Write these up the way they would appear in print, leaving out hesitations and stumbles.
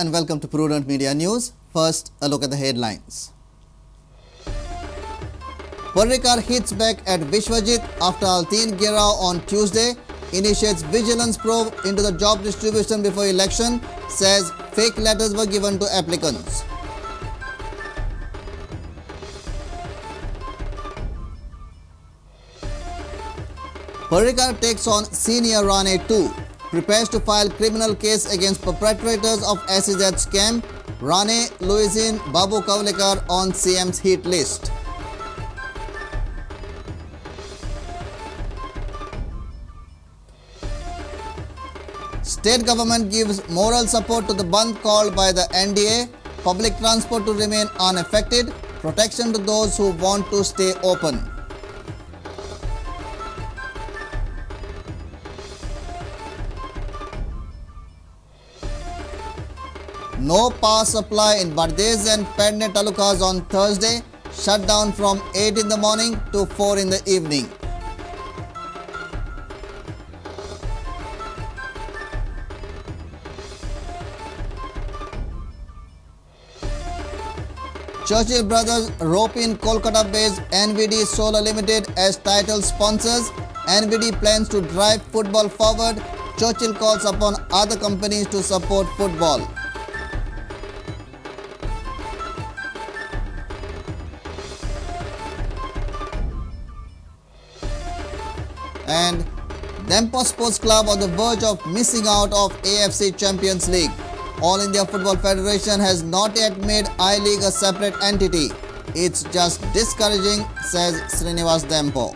and welcome to Prudent Media News. First, a look at the headlines. Parrikar hits back at Vishwajit after Altinho Gherao on Tuesday, initiates vigilance probe into the job distribution before election, says fake letters were given to applicants. Parrikar takes on senior Rane too, prepares to file criminal case against perpetrators of SEZ scam, Rane, Luizinho, Babu Kavlekar on CM's hit list. State government gives moral support to the bandh called by the NDA, public transport to remain unaffected, protection to those who want to stay open. No power supply in Bardez and Pedne talukas on Thursday, shut down from 8 in the morning to 4 in the evening. Churchill Brothers rope in Kolkata-based NVD Solar Limited as title sponsors. NVD plans to drive football forward. Churchill calls upon other companies to support football. And Dempo Sports Club on the verge of missing out of AFC Champions League. All India Football Federation has not yet made I-League a separate entity. It's just discouraging, says Srinivas Dempo.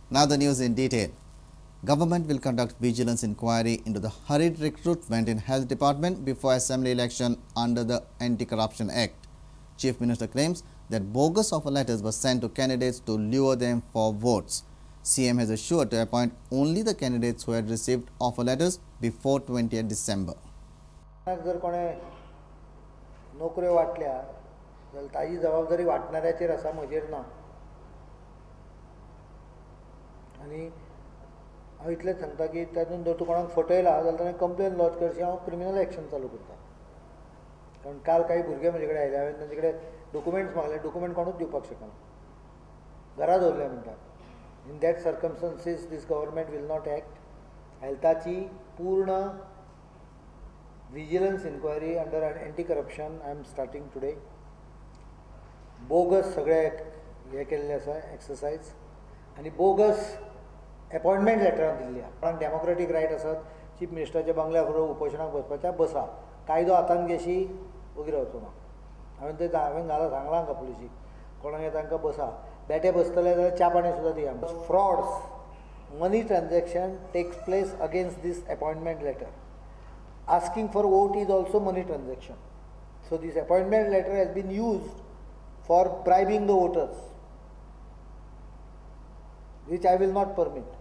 Now the news in detail. Government will conduct vigilance inquiry into the hurried recruitment in health department before assembly election under the Anti-Corruption Act. Chief Minister claims that bogus offer letters were sent to candidates to lure them for votes. CM has assured to appoint only the candidates who had received offer letters before 20th December. जर कोणे नोकऱ्यो वाटल्या जाल्यार ताजी जबाबदारी वाटणाऱ्याचेर आसा, म्हजेर ना. आनी हांव इतलेंच सांगता की तातूंत जर तूं कोणाक फटयला जाल्यार ताणें कंप्लेन लॉज करची, हांव क्रिमिनल एक्शन चालू करता. कारण काल काही भुरगे म्हजे कडेन आयले, हांवें तांचे कडेन डॉक्युमेंट्स मागले, डॉक्युमेंट कोणूच दिवपाक शकना, घरा दवरले म्हणटा. In that circumstances this government will not act. हेल्थाची पूर्ण vigilance inquiry under anti corruption I am starting today. Bogus सगळे हे केल्ले आसा एक्सरसायज आनी बोगस अपॉयंटमेंट लेटरां दिल्ली आसा. कोणाक डेमोक्रेटीक रायट आसात, चीफ मिनिस्टराच्या बंगल्या फुडें उपोशणाक बसपाच्या, बसा. कायदो हातान घेशी वगीर रावचो ना. हांवें ते हांवें घाला सांगलां हांकां पुलिशीक, कोणाक तांकां बसा, बेठे बसतले जाल्यार च्या पाणी सुद्दां दिया. Frauds, money transaction takes place against this appointment letter. Asking for vote is also money transaction. So this appointment letter has been used for bribing the voters, which I will not permit.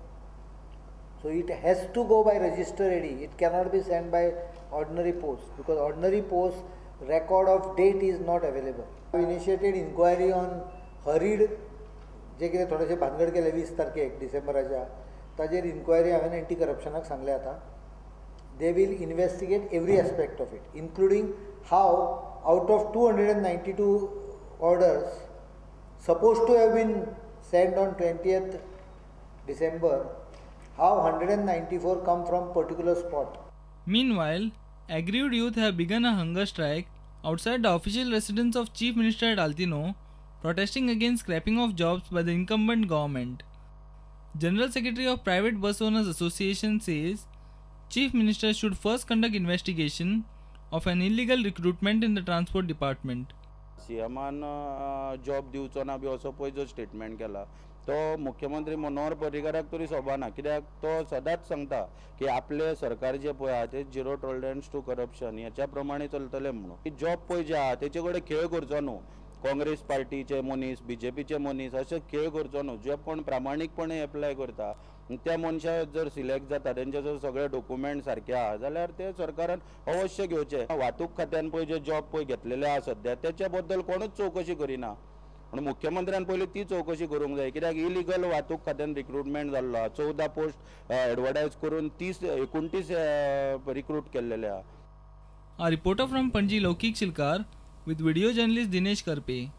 So it has to go by register AD. It cannot be sent by ordinary post, because ordinary post record of date is not available. I initiated inquiry on hurried जे कितें थोडेशे भानगड केले 20 तारखेक डिसेंबराच्या, ताजेर enquiry हांवें anti करप्शनाक सांगलें. आतां they will investigate every aspect of it, including how out of 292 orders supposed to have been sent on 20th December, how 194 come from particular spot. Meanwhile, aggrieved youth have begun a hunger strike outside the official residence of Chief Minister at Altinho, protesting against scrapping of jobs by the incumbent government. General Secretary of Private Bus Owners Association says Chief Minister should first conduct investigation of an illegal recruitment in the transport department. सीएमान job दिवचो ना बी असो पळय जो statement केला तो मुख्यमंत्री मनोहर पर्रीकाराक तरी सोबाना, कित्याक तो सदांच सांगता की आपले सरकार जे पळय आहा ते झिरो टॉलरन्स टू करप्शन ह्याच्या प्रमाणे चलतले म्हणून. जॉब पळय जे आहा तेचे कडेन खेळ करचो न्हू, काँग्रेस पार्टीचे मनीस बीजेपीचे मनीस अशे खेळ करचो न्हू. जे कोण प्रामाणीकपणे एप्लाय करता त्या मनशा जर सिलेक्ट जाता, तेंचे जर सगळे डॉक्युमेंट सारके आहा जाल्यार ते सरकारान अवश्य घेवचे. वाहतूक खात्यान पळय जे जॉब पळय घेतलेले आहा सद्या तेच्या बद्दल कोणूच चवकशी करिना. म्हणून मुख्यमंत्र्यान पयलीं ती चवकशी करूंक जाय, कित्याक इलिगल वाहतूक खात्यान रिक्रुटमेंट जाल्लो आहा. 14 पोस्ट एडवर्टायज करून 29 रिक्रूट केल्लेले आहा. A reporter from Panaji, Laukik Shilkar, with video journalist Dinesh Karpe.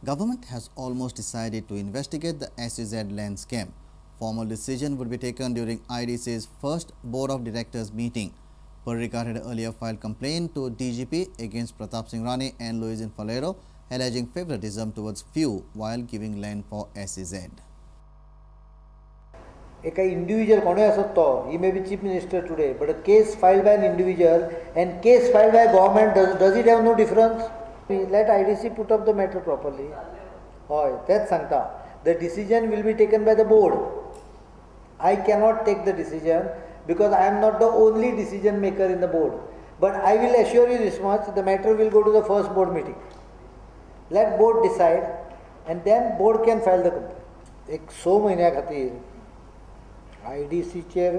Government has almost decided to investigate the SEZ land scam. Formal decision would be taken during IDC's first Board of Directors meeting. Parrikar had earlier filed complaint to DGP against Pratap Singh Rane and Luizinho Faleiro, alleging favoritism towards few while giving land for SEZ. एका individual कोणूय आसत तो, he may be chief minister today, but a case filed by an individual and case filed by government, does it have no difference? Let IDC put up the matter properly. हय, तेंच सांगता, the decision will be taken by the board. I cannot take the decision because I am not the only decision maker in the board. But I will assure you this much, the matter will go to the first board meeting. Let board decide and then board can file the complaint. एक 6 म्हयन्या खातीर IDCचेर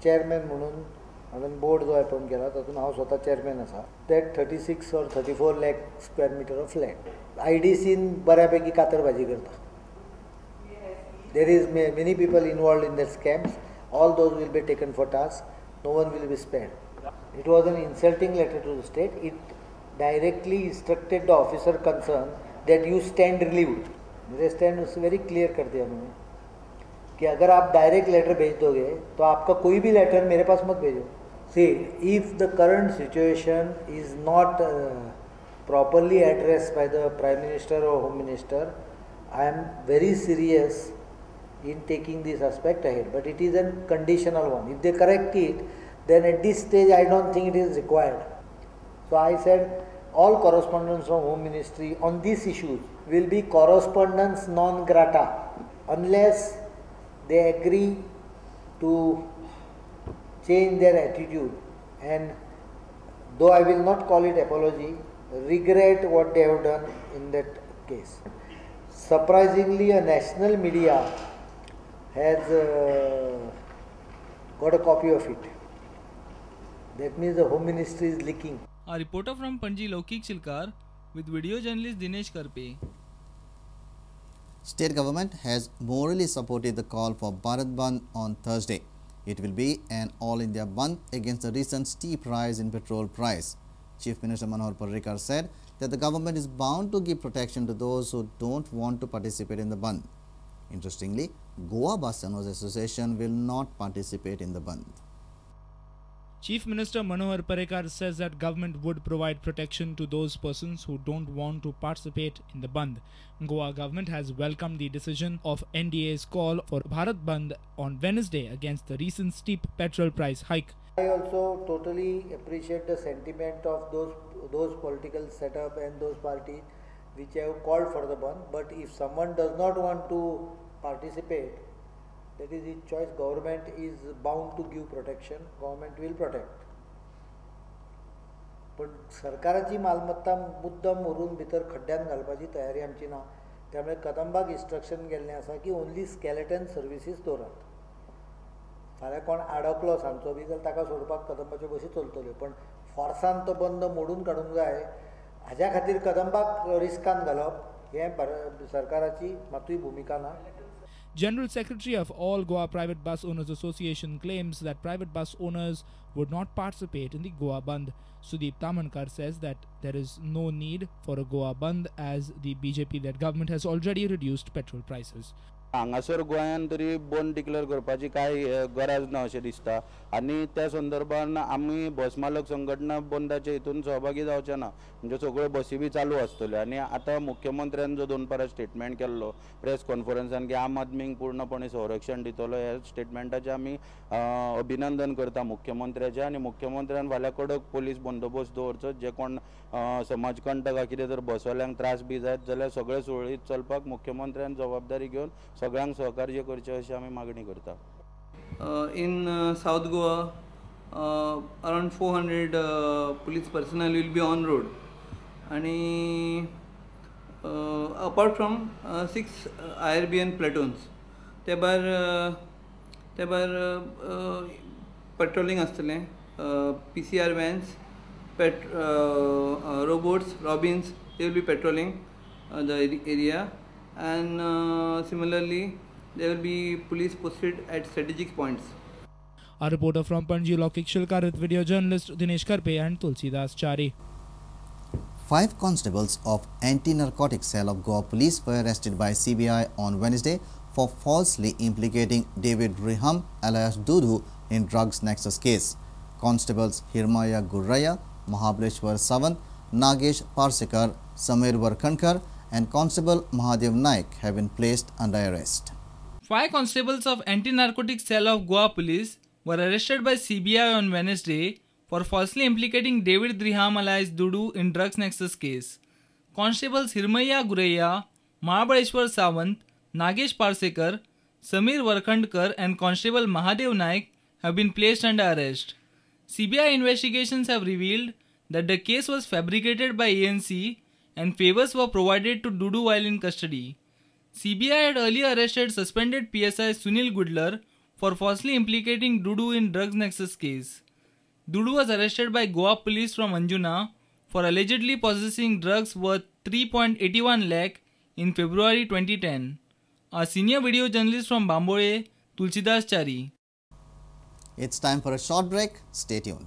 chairman म्हणून हांवें board जो appoint केला तातूंत हांव स्वता चेअरमॅन आसा. That 36 or 34 lakh square meter of land IDCन बऱ्यापैकी कातर भाजी करता. There is many people involved in that scams. All those will be taken for task. No one will be spared. It was an insulting letter to the state. It directly instructed the officer concerned that you stand relieved. Mere stand उससे very clear कर दिया मैंने कि अगर आप direct letter भेज दोगे तो आपका कोई भी लेटर मेरे पास मत भेजो. See, if the current situation is not properly addressed by the Prime Minister or Home Minister, I am very serious in taking this aspect ahead, but it is a conditional one. If they correct it, then at this stage I don't think it is required. So I said all correspondence from Home Ministry on these issues will be correspondence non grata unless they agree to change their attitude and, though I will not call it apology, regret what they have done in that case. Surprisingly, a national media has got a copy of it. That means the Home Ministry is leaking. A reporter from Panaji, Laukik Shilkar, with video journalist Dinesh Karpe. State government has morally supported the call for Bharat Bandh on Thursday. It will be an all-India bandh against the recent steep rise in petrol price. Chief Minister Manohar Parrikar said that the government is bound to give protection to those who don't want to participate in the bandh. Interestingly, Goa Bus Owners Association will not participate in the bandh. Chief Minister Manohar Parrikar says that government would provide protection to those persons who don't want to participate in the bandh. Goa government has welcomed the decision of NDA's call for Bharat Bandh on Wednesday against the recent steep petrol price hike. I also totally appreciate the sentiment of those political setup and those parties which have called for the bandh. But if someone does not want to participate, that is his choice. Government is bound to give protection. Government will protect. पण सरकाराची मालमत्ता मुद्दम व्हरून भितर खड्ड्यान घालपाची तयारी आमची ना. त्यामुळे कदंबाक इन्स्ट्रक्शन गेल्लें आसा की ओन्ली स्केलेटन सर्विसीस दवरात. फाल्यां कोण आडकलो सांजचो बी जाल्यार ताका सोडपाक कदंबाच्यो बसी चलतल्यो, पण फोर्सान तो बंद मोडून काडूंक जाय हाज्या खातीर कदंबाक रिस्कान घालप हें सरकाराची मातूय भुमिका ना. General Secretary of All Goa Private Bus Owners Association claims that private bus owners would not participate in the Goa Bandh. Sudeep Tamankar says that there is no need for a Goa Bandh as the BJP-led government has already reduced petrol prices. हांगासर गोंयान तरी बंद declare करपाची कांय गरज ना अशें दिसता आनी त्या संदर्भान आमी बस मालक संघटना बंदाचे हितून सहभागी जावचे ना, म्हणजे सगळ्यो बसी बी चालू आसतल्यो. आनी आतां मुख्यमंत्र्यान जो दोनपारा स्टेटमेंट केल्लो प्रेस कॉन्फरन्सान की आम आदमीक पूर्णपणे संरक्षण दितलो, ह्या स्टेटमेंटाचें आमी अभिनंदन करता मुख्यमंत्र्याचें. आनी मुख्यमंत्र्यान फाल्यां कडक पोलीस बंदोबस्त दवरचो, जे कोण समाजकंटक कितें जर बसवाल्यांक त्रास बी जायत जाल्यार सगळें सुरळीत चलपाक मुख्यमंत्र्यान जबाबदारी घेवन सगळ्यांक सहकार्य करचें अशी आमी मागणी करता. In South Goa around 400 police personnel will be on road आनी apart from 6 IRBN platoons. ते भायर पेट्रोलिंग आसतलें, PCR vans, robots, robins, they will be patrolling. the area, and similarly there will be police posted at strategic points. Our reporter from Panaji, Laukik Shilkar, with video journalist Dinesh Karpe and Tulsidas Chari. 5 constables of anti-narcotic cell of Goa Police were arrested by CBI on Wednesday for falsely implicating David Riham alias Dudu in drugs nexus case. Constables Hirmaya Gurraya, Mahabaleshwar Savant, Nagesh Parsekar, Samir Varkhankar and Constable Mahadev Naik have been placed under arrest. 5 constables of anti-narcotic cell of Goa Police were arrested by CBI on Wednesday for falsely implicating David Driham alias Dudu in drugs nexus case. Constables Hirmaya Guraya, Mahabaleshwar Sawant, Nagesh Parsekar, Samir Varkhandkar and Constable Mahadev Naik have been placed under arrest. CBI investigations have revealed that the case was fabricated by ANC and favors were provided to Dudu while in custody. CBI had earlier arrested suspended PSI Sunil Gudlar for falsely implicating Dudu in drugs nexus case. Dudu was arrested by Goa police from Anjuna for allegedly possessing drugs worth 3.81 lakh in February 2010. Our senior video journalist from Bambolim, Tulsidas Chari. It's time for a short break. Stay tuned.